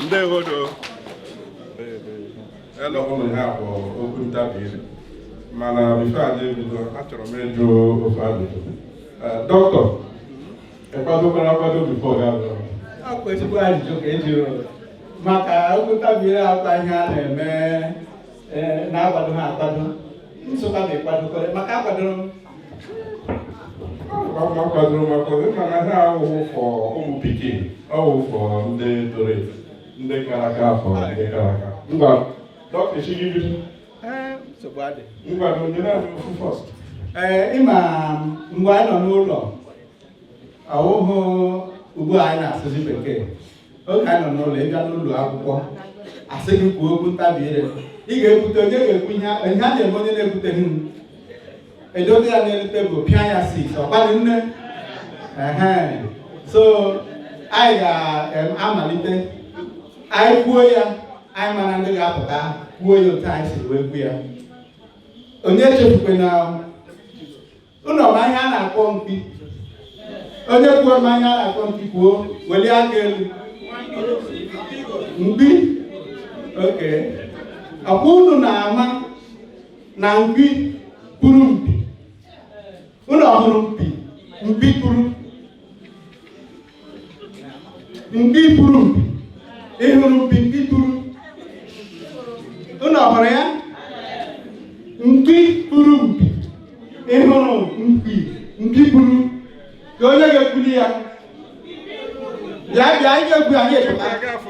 Ndewo. Ele ụlọ ya bụ okwu ntabi ire, mana before anyị ebido, achọrọ m ịjụ ofe ajụjụ. Dọkịta, ị kwadokwara akwado before ga abịa? Ọ bụ ezigbo ajụjụ ka e jiri maka okwu ntabi ire. Akwa ihe a na-eme na-akwado ha akwado. Nsụka na-ekwadokọrọ maka akwadoro m. Ma kwadoro m akwado, mana ha awụghụ for ụmụ pikin, ọwụ for ndị toro eto, ndị kara aka, afọ ndị kara aka. Ngwa, dọkịta, chi gị bido. Ee, nsogbu adị. Ngwa, nyere anyị ofu first. Ee, ịma mgbe anyị nọ n'ụlọ, ọwụhụ ugbu a anyị na-asụzi bekee. Oge anyị nọ n'ụlọ, ịbịa n'ụlọ akwụkwọ, asị gị kwuo okwu ntabi ire, ị ga-ekwute. Onye ga-ekwu ihe ihe a na-eme, onye na-ekwuteghị m, edobe ya n'elu tebụl, pịa ya six. Ọkwadị nne. Ehe, so anyị ga-amalite. Anyị kwuo ya, anyị mara ndị ga-apụta kwuo ya otu anyị siri wee kwu ya. Onye echefukwe na ụlọ ma ihe a na-akpọ mkpi. Onye kwuo ma ihe a na-akpọ mkpi, kwuo, welie aka elu. Mkpi, oke ọkwa unu na-ama na mkpi pụrụ mpi. Unu ọhụrụ mpi, mkpi pụrụ mkpi, pụrụ mpi. Ị hụrụ mpi, mkpi pụrụ? Unu ọhụrụ ya, mkpi pụrụ mpi? Ị hụrụ mkpi, mkpi pụrụ? Ka onye ga-ekwuli ya bịa, bịa. Ị ga-ekwu, anyị epụta.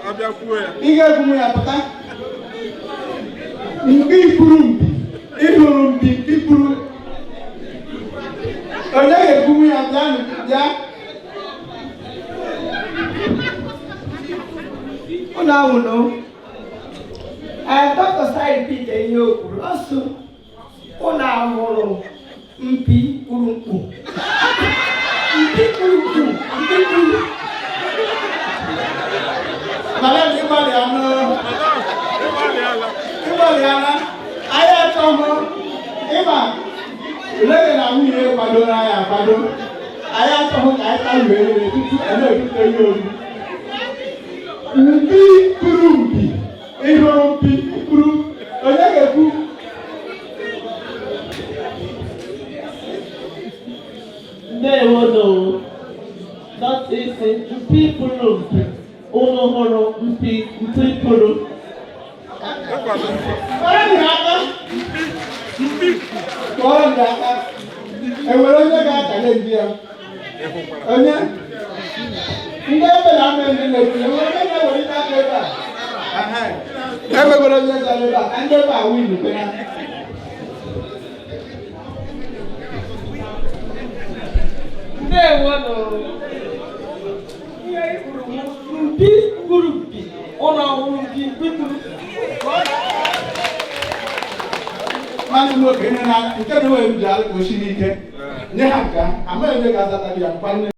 Abịa kwuo ya. Ị ga-ekwu ya, pụta. Mkpi pụrụ mpi, ị hụrụ mpi, mkpi pụrụ? Onye ga-ekwu ya? Bịa, bịa. Unu anwụnụ. Ee, dọkịta sa repeat ihe o kwuru. Ọ sị unu ahụrụ mpi kpuru mkpu, mpi kpuru mkpu, mpi kpuru. Madam, ịgbalịanụ. Ịgbalịala. Anyị achọghị ịma lege na nwunye kwadoro anyị akwado. Anyị achọghị ka anyị taruo ere tutu a na-ebute ihe oriri. Mpi kpuru mpi, ị hụrụ mpi kpuru? Onye ga-ekwu? Ndewo. Dọkịta isi mpi pụrụ mpi, unu hụrụ mpi, mpi pụrụ? Kpọrọ m aka. Kpọrọ m aka. Enwere onye ga-achallenge ya? Onye? Ndị ebe na ama ndị na-ekwu, enwere onye na-ewelite aka ebe a? Ehe. Enwegoro onye zara ebe a, ka ndị ebe a win kwena. Ndewo. Ihe i kwuru bụ mpi kpuru mpi, unu ọhụrụ mpi, mpi kpuru? Nwanne m nwoke, ihe na nke na enweghị m ji alụ ka o siri ike nye ha nke amaghị onye ga-azatara ya nkwanye.